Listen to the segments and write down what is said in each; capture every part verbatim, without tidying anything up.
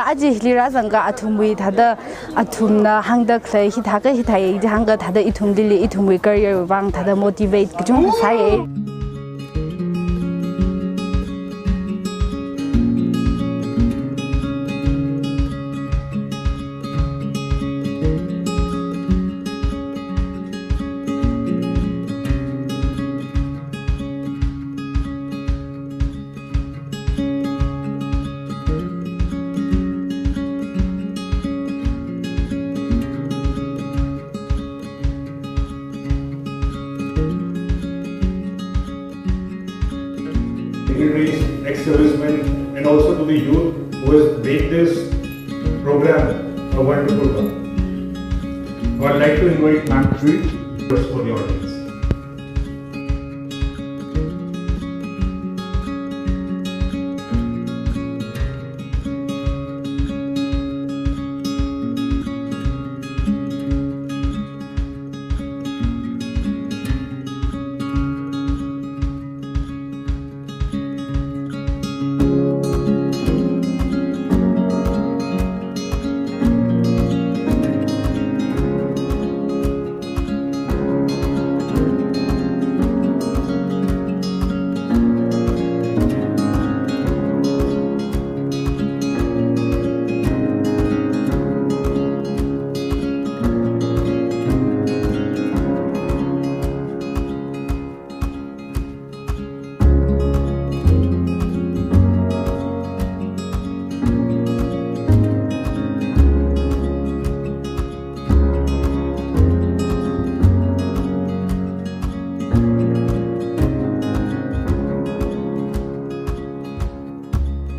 Aja hili rāzanglaga athumwui thāda athumna hāngda khalei hithākha hithāya ji hānglaga thāda ithumlila ithumwui career vang thāda motivate kachungkha sāya. Dignitaries, ex-servicemen, and also to the youth who has made this program a wonderful one. I would like to invite Ma'am Chui for the audience.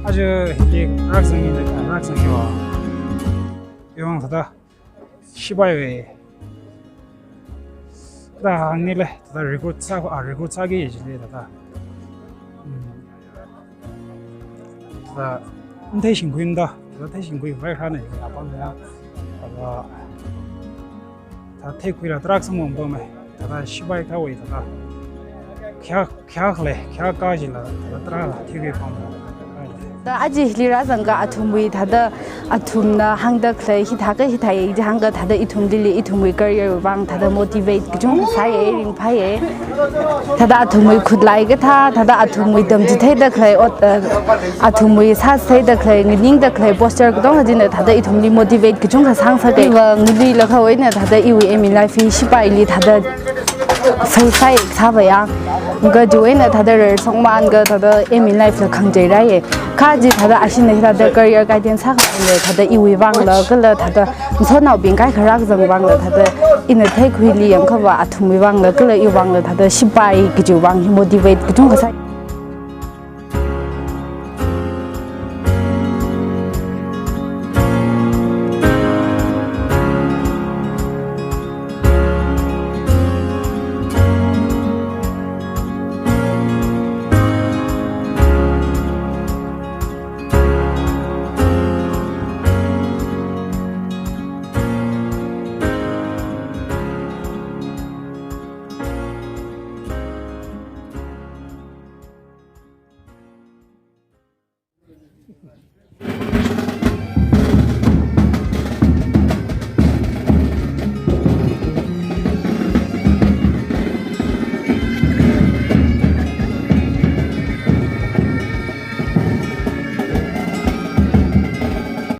Aja hili rāzangki, rāzangki wa. Iwang thāda shipaiwui thāda hāngnile, thāda recruit sā, ah, recruit sāki jile thāda. Hmm. Thāda, matheishingkhuimada, thāda theishingkhui vai kharāna, apam ya. Thāda, thāda theikhuila tarākha samphangpamei, thāda shipai kahaiwui thāda. Kya, kya khalei, kya kajila, thāda tarākha theikhui pam. Thāda aja hili rāzanglaga athumwui thāda athumna hāngda khalei hithākha hithāya ji hānglaga thāda ithumlila ithumwui career vang thāda motivate kachungkha sāya, ringphāya. Thāda athumwui khutlai kathā, thāda athumwui tamchitheida khalei, ot, eh, athumwui sāchitheida khalei, nganingda khalei poster katonga china thāda ithumli motivate kachungkha sāngasaka. Iva nganuilakha eina thāda iwui aim in life hi shipaili thāda face sāya kasāva ya. Kha chiwui eina thāda rarsangmānlaga thāda aim in life la khangachei rāya. Kha chi thāda ashina thāda career guidance sākahai thāda iwui vangla kala thāda ngasotnaobing kaikha rākazang vangla thāda ina theikhuili yangkhavai athumwui vangla kala iwui vangla thāda shipai kajiwui vang hi motivate kachungkha sā.